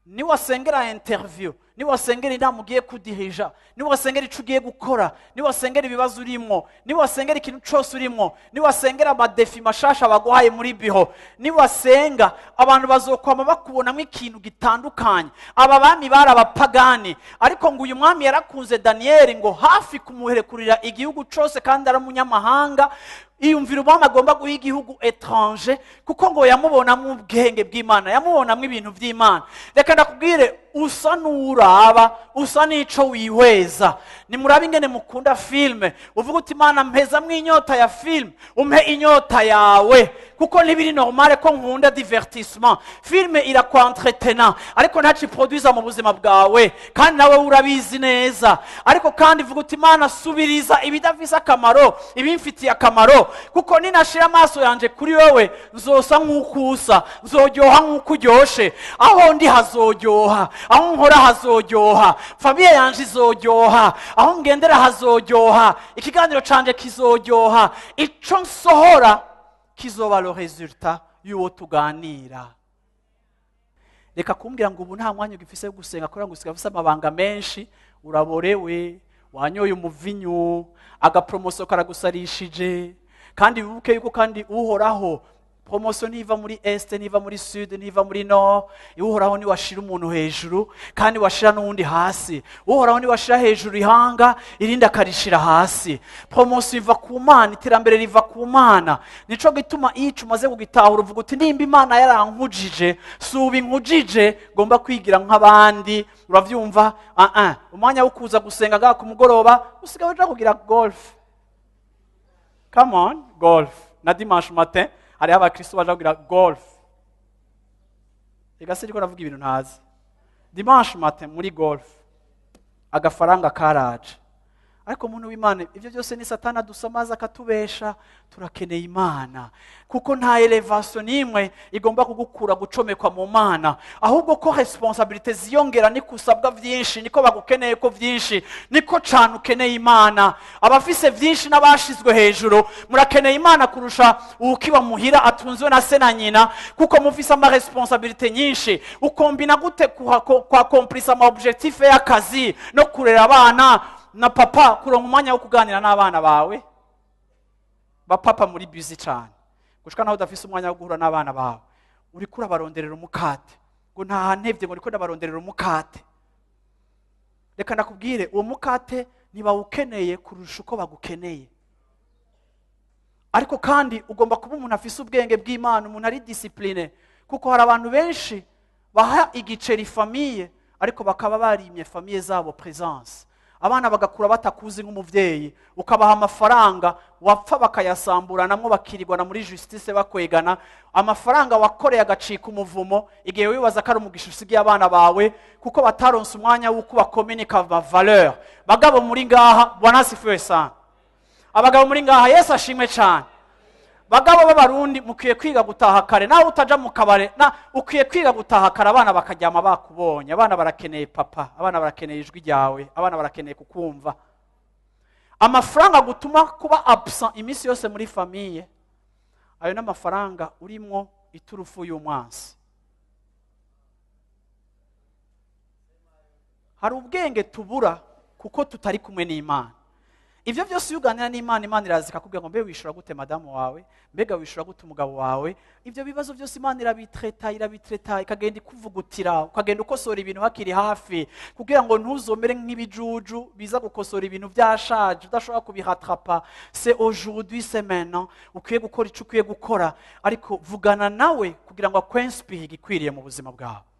Niwasengera interview, niwasengera inama ugiye kudirija, niwasengera ico ugiye gukora, niwasengera ibibazo urimwo, niwasengera ikintu cose urimwo, niwasengera ama défis mashasha baguhaye muri bureau, niwasenga, abantu bazokwama bakubonamwo ikintu gitandukanye. Aba bami bari abapagani, ariko ngo uyu mwami yarakunze Daniyeli ngo hafi kumuherekurira igihugu cose, kandi ari umunyamahanga. Iyumvira umwami agomba guha igihugu étranger, kuko ngo yamubonamo ubwenge bw'Imana, yamubonamo ibintu by'Imana. Reka ndakubwire, usa n'uraba, usa n'ico wihweza. Nimurabe ingene mukunda film, uvuga uti: "Imana, mpezamwo inyota ya film, umpe inyota yawe", kuko ntibiri normale ko nkunda divertissement. Film irakwentretena, ariko ntaco iproduisa mu buzima bwawe, kandi nawe urabizi neza. Ariko kandi vuga uti: "Imana, subiriza ibidafise akamaro ibimfitiye akamaro, kuko ninashira amaso yanje kuri wewe, nzosa nk'uko usa, nzoryoha nk'uko uryoshe. Aho ndi hazoryoha, aho nkora hazoryoha, famille yanje izoryoha, aho ngendera hazoryoha, ikiganiro canje kizoryoha, ico nsohora kizoba le résultat y'uwo tuganira." Reka kumbwira ngo ubu nta mwanya ugifise wo gusenga kubera ngo usigaye ufise amabanga menshi, uraborewe, wanyoye umuvinyu, aga promotion karagusarishije. Kandi wibuke yuko kandi Uhoraho, promotion ntiva muri est, ntiva muri sud, ntiva muri nord. Uhoraho niwashira umuntu hejuru, kandi washira n'uwundi hasi. Uhoraho niwashira hejuru ihanga, irindi akarishira hasi. Promotion iva ku Mana, iterambere riva ku Mana. Nico gituma iyo ico umaze kugitahura, uvuga uti: "Nimba Imana yarankujije, si ubu inkujije ngomba kwigira nk'abandi." Uravyumva? Ah ah, umwanya wo kuza gusenga ngaha ku mugoroba usigaye uja kugira golf. Come on, golf na dimanche matin hariho abakristo baja kugira golf. Ega siniko navuga ibintu ntazi. Dimanche matin muri golf, agafaranga karaje. Ariko umuntu w'Imana, ibyo byose ni Satani adusamaza akatubesha. Turakeneye Imana, kuko nta élévation n'imwe igomba kugukura gucomekwa mu Mana. Ahubwo ko responsabilité ziyongera, niko usabwa byinshi, niko bagukeneye ko byinshi, niko cane ukeneye Imana. Abafise byinshi n'abashizwe hejuru, murakeneye Imana kurusha uwukiba muhira atunzwe na se na nyina, kuko mufise ama responsabilités nyinshi. Ukombina gute kwa accomplisa ama objectif y'akazi no kurera abana na papa, kuronka umwanya wo kuganira n'abana bawe? Bapapa muri busy cyane gushika naho udafise umwanya wo guhura n'abana bawe. Uriko urabaronderera umukate, ngo nta ntevye, ngo uriko ndabaronderera umukate. Reka ndakubwire, uwo mukate ntibawukeneye kurusha uko bagukeneye. Ariko kandi ugomba kuba umuntu afise ubwenge bw'Imana, umuntu ari discipliné, kuko hari abantu benshi baha igiceri famille, ariko bakaba barimye famille zabo présence. Abana bagakura batakuzi nk'umuvyeyi. Ukabaha amafaranga, wapfa bakayasamburanamwo, bakirirwana muri justice bakwegana. Amafaranga wakoreye agacika umuvumo, igihe wibaza ko ari umugisha usigiye abana bawe, kuko bataronse umwanya w'uko bakominika ama valeurs. Bagabo muri ngaha, Bwana asifiwe sana. Abagabo muri ngaha, Yesu ashimwe cyane. Bagabo b'Abarundi, mukwiye kwiga gutaha kare. Nawe utaja mu kabare na ukwiye kwiga gutaha kare, abana bakaryama bakubonye. Abana barakeneye papa, abana barakeneye ijwi ryawe, abana barakeneye kukumva. Amafaranga gutuma kuba absent iminsi yose muri famille, ayo n'amafaranga urimwo iturufu y'umwansi. Hari ubwenge tubura kuko tutari kumwe n'Imana. Ibyo byose iyo uganira n'Imana, Imana iraza ikakubwira ngo: "Mbe wishura gute madamu wawe? Mbega wishura gute umugabo wawe?" Ibyo bibazo byose Imana irabitreta, irabitreta, ikagenda ikuvugutira, ukagenda ukosora ibintu hakiri hafi, kugira ngo ntuzomere nk'ibijuju biza gukosora ibintu byashaje, udashobora kubihatrapa. C'est aujourd'hui, c'est maintenant ukwiye gukora icyo ukwiye gukora. Ariko vugana nawe kugira ngo akwinspire igikwiriye mu buzima bwawe.